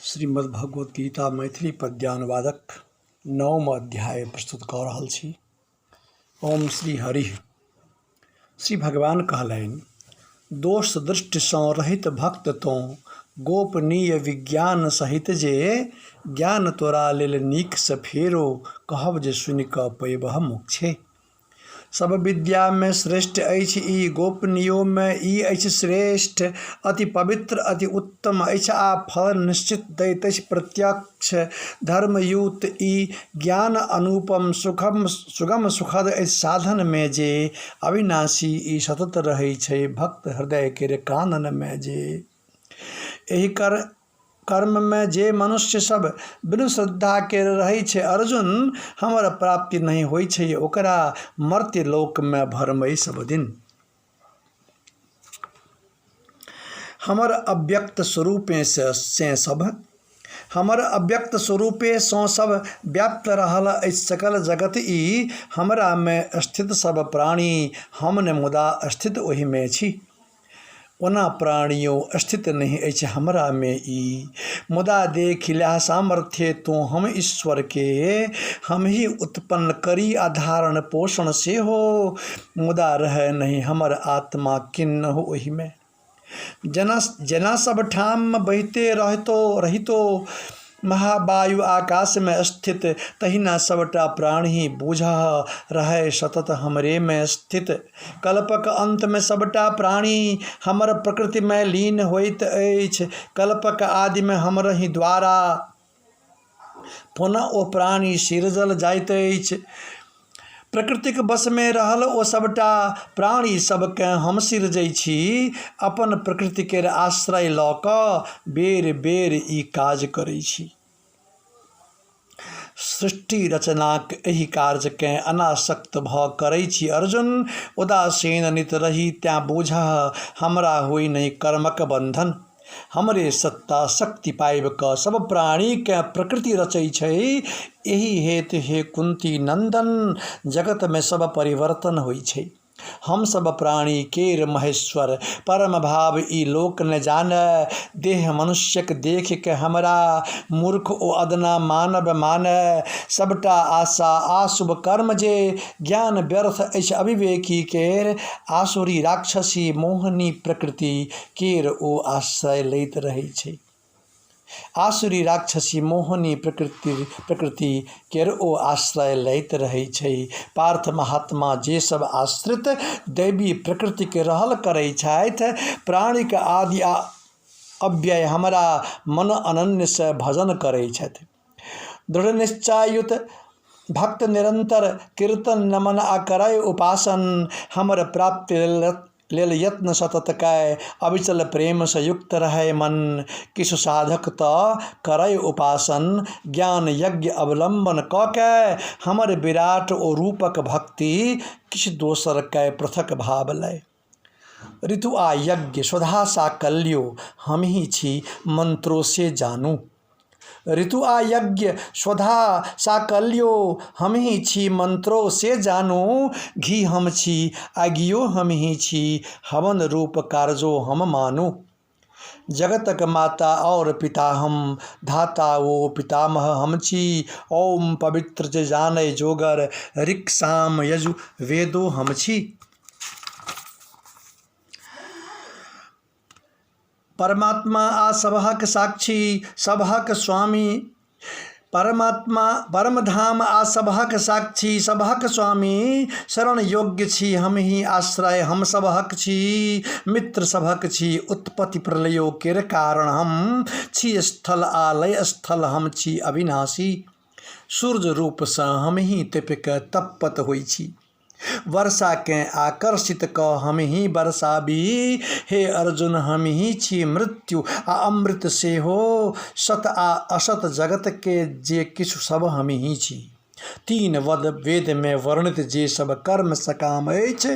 श्रीमद्भगवत गीता मैथिली पद्यानुवादक नवम अध्याय प्रस्तुत कऽ रहल छी। ओम श्री हरि। श्री भगवान कहलनि, दोष दृष्टिसँ रहित भक्त तोँ गोपनीय विज्ञान सहित जे ज्ञान तोरा लेल नीकसँ फेरो कहब जे सुनि कऽ पयबह मोक्षे। सब विद्यामे श्रेष्ठ अछि ई, गोपनीयोमे ई अछि श्रेष्ठ, अति पवित्र अति उत्तम अछि आ फल निश्चित दैत अछि प्रत्यक्ष धर्मयुत ई ज्ञान अनुपम सुखम सुगम सुखद अछि साधनमे जे अविनाशी ई सतत रहै छै भक्त हृदय केर काननमे जे एहि कर कर्ममे जे मनुष्य सब बिनु श्रद्धाके रहै छै अर्जुन, हमर प्राप्ति नहि होइ छै ओकरा मर्त्य लोकमे भरमै सब दिन। हमर अव्यक्त स्वरूपे से सब हमर अव्यक्त स्वरूपेसँ सब व्याप्त रहल अछि सकल जगत ई हमरामे स्थित सब प्राणी हम ने मुदा स्थित ओहिमे छी। ओना प्राणियो स्थित नहि अछि हमरामे ई, मुदा देखि लएह सामर्थ्ये तोँ हम ईश्वरके, हमही उत्पन्न करी आ धारण पोषण सेहो, मुदा रहय नहि हमर आत्मा किन्नहु ओहिमे। जेना जेना सब ठाम बहिते रहितो रहितो महावायु आकाशमे स्थित, तहिना सबटा प्राणी बूझह रहय सतत हमरेमे स्थित। कल्पक अन्तमे सबटा प्राणी हमर प्रकृतिमे लीन होइत अछि। कल्पक आदिमे हमरहि द्वारा पुनः ओ प्राणी सिरजल जाइत अछि। प्रकृतिक वशमे रहल ओ सबटा प्राणी सबकेँ हम सिरजै छी। अपन प्रकृति केर आश्रय लऽ कऽ बेर-बेर ई काज करै छी। सृष्टि रचनाक एहि कार्यकेँ अनासक्त भऽ करै छी अर्जुन! उदासीन नित रही तेँ बूझह हमरा होइ नहि कर्मक बन्धन। हमरे सत्ता शक्ति पाबि कऽ सब प्राणीकेँ प्रकृति रचै छै। एहि हेतु हे कुन्ती नन्दन जगतमे सब परिवर्तन होइ छै। हम सब प्राणी केर महेश्वर परम भाव ई लोक न जानय। देह मनुष्यक देखि के हमरा मूर्ख ओ अदना मानव मानय। सबटा आशा आ शुभ कर्म जे ज्ञान व्यर्थ अछि अविवेकी केर। आसुरी राक्षसी मोहनी प्रकृति केर ओ आश्रय लैत रहै छै। आसुरी राक्षसी मोहनी प्रकृति प्रकृति केर ओ आश्रय लैत रहै छै। पार्थ महात्मा जे सब आश्रित दैवी प्रकृतिके रहल करै छथि, प्राणीक आदि आ अव्यय हमरा मन अनन्यसँ भजन करै छथि। दृढ़ निश्चययुत भक्त निरन्तर कीर्तन नमन आ करय उपासन हमर प्राप्ति लेल लेल यत्न सतत कय अविचल प्रेमसँ युक्त रहय मन। किछु साधक तऽ करय उपासन ज्ञान यज्ञ अवलम्बन कऽ कए हमर विराट ओ रूपक भक्ति किछु दोसर कय पृथक भाव लय। ऋतु आ यज्ञ स्वधा साकल्यो हमही छी मंत्रो से जानू। ऋतु आ यज्ञ स्वधा साकल्यो हमही छी मंत्रो से जानू। घी हम छी आगियो हमही छी हवन रूप कार्यो हम मानू। जगतक माता और पिता हम धाता ओ पितामह हम छी। ओम पवित्र जे जानय जोगर ऋक साम यजु वेदो हम छी। परमात्मा आ सबहक साक्षी सबहक स्वामी परमात्मा परमधाम आ सबहक साक्षी सबहक स्वामी शरण योग्य छी हमही आश्रय हम सबहक छी मित्र सबहक छी उत्पत्ति प्रलयो केर कारण हम छी स्थल आ लय स्थल हम छी अविनाशी सूर्य रूपसँ हमही तपि कऽ तप्पत होइ छी। वर्षाकेँ आकर्षित कऽ हमही बरसाबी। हे अर्जुन, हमही छी मृत्यु आ अमृत सेहो। सत आ असत जगतके जे किछु सब हमही छी। तीन वद वेदमे वर्णित जे सब कर्म सकाम अछि,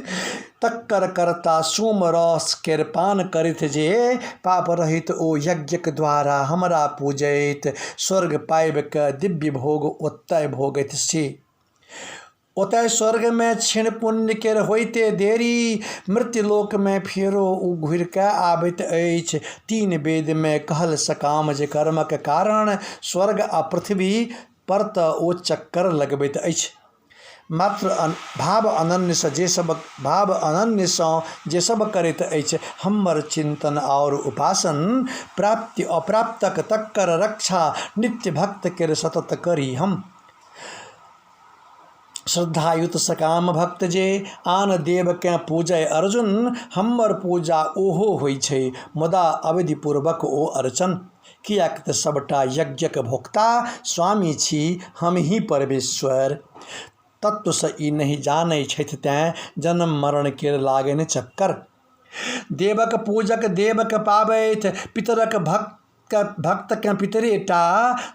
तकर कर्ता सोम रस केर पान करथि जे पाप रहित ओ यज्ञक द्वारा हमरा पूजैत स्वर्ग पाबि कऽ दिव्य भोग ओतय भोगथि से। ओतय स्वर्गमे क्षीण पुण्य केर होइते देरी मृत्युलोकमे फेरो ओ घुरि कऽ आबैत अछि। तीन वेदमे कहल सकाम जे कर्मक कारण स्वर्ग आ पृथ्वी पर तऽ ओ चक्कर लगबैत अछि। मात्र भाव अनन्यसँ जे सब भाव अनन्यसँ जे सब करैत अछि हमर चिन्तन आओर उपासन प्राप्ति अप्राप्तक तकर रक्षा नित्य भक्त केर सतत करी हम। श्रद्धायुत सकाम भक्त जे आन देवकेँ पूजय अर्जुन हमर पूजा ओहो होइ छै मुदा अविधिपूर्वक ओ अर्चन किएक तऽ सबटा यज्ञक भोक्ता स्वामी छी हमही परमेश्वर। तत्वसँ ई नहि जानै छथि तेँ जन्म मरण केर लागनि चक्कर। देवक पूजक देवक पाबथि पितरक भक्त भक्तकेँ पितरे टा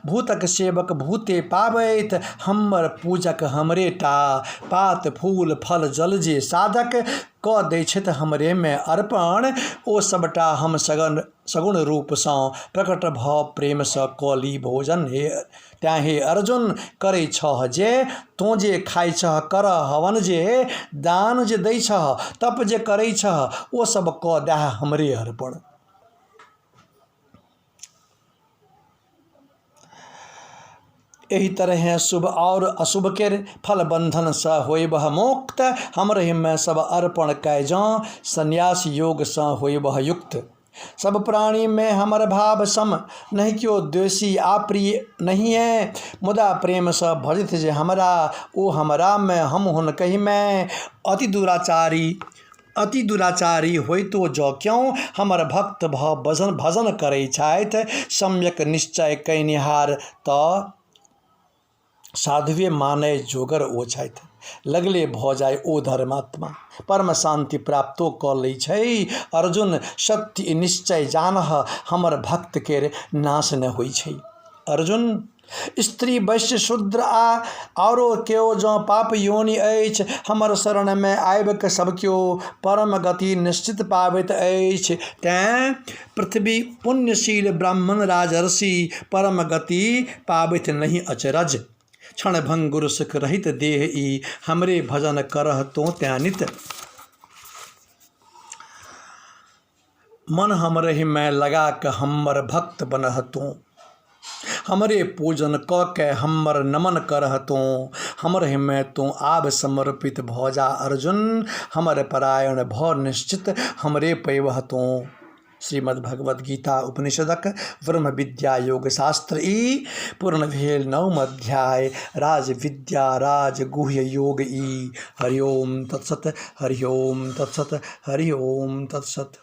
भूतक सेवक भूते पाबथि हमर पूजक हमरे टा पात फूल फल जल जे साधक कऽ दै छथि हमरेमे अर्पण ओ सबटा हम सगन सगुण रूपसँ प्रकट भऽ प्रेमसँ कऽ ली भोजन हे तेँ हे अर्जुन करै छह जे तोँ जे खाइ छह करह हवन जे दान जे दै छह तप जे करै छह ओ सब कऽ दएह हमरे अर्पण। एहि तरहें शुभ आओर अशुभ केर फल बंधनसँ होयबह मुक्त हमरहिमे सब अर्पण कय जँ सन्यास योगसँ होयबह युक्त। सब प्राणीमे हमर भाव सम नहि केओ द्वेषी आ प्रिय नहिए मुदा प्रेमसँ भजथि जे हमरा ओ हमरामे हम हुनकहिमे अति दुराचारी अति दुराचारी होइतो जँ क्यों हमर भक्त भऽ भजन भजन करै छथि सम्यक निश्चय कयनिहार तऽ साधुए मानय जोगर ओ छथि। लगले भऽ जाय ओ धर्मात्मा परम शान्ति प्राप्तो कऽ लै छै। अर्जुन सत्य ई निश्चय जानह हमर भक्त केर नाश नहि होइ छै। अर्जुन स्त्री वैश्य शूद्र आ आरो केओ जँ पाप योनि अछि हमर शरणमे आबि कऽ सब केओ परम गति निश्चित पाबैत अछि। तेँ पृथ्वी पुण्यशील ब्राह्मण राजर्षि परम गति पाबथि नहि अचरज। क्षण भंगुर सुख रहित देह ई हमरे भजन करह तोँ तेँ नित। मन हमरहिमे लगा कऽ हमर भक्त बनह तोँ। हमरे पूजन कऽ के हमर नमन करह तोँ। हमरहिमे तोँ आब समर्पित भऽ जा अर्जुन हमर परायण भऽ निश्चित हमरे पैबह तोँ। श्रीमद्भगवद् गीता उपनिषदक ब्रह्म विद्या योग शास्त्र ई पूर्ण भेल नवम अध्याय राजविद्या राजगुह्य योग ई। हरि ओम तत्सत हरि ओम तत्सत हरि ओम तत्सत।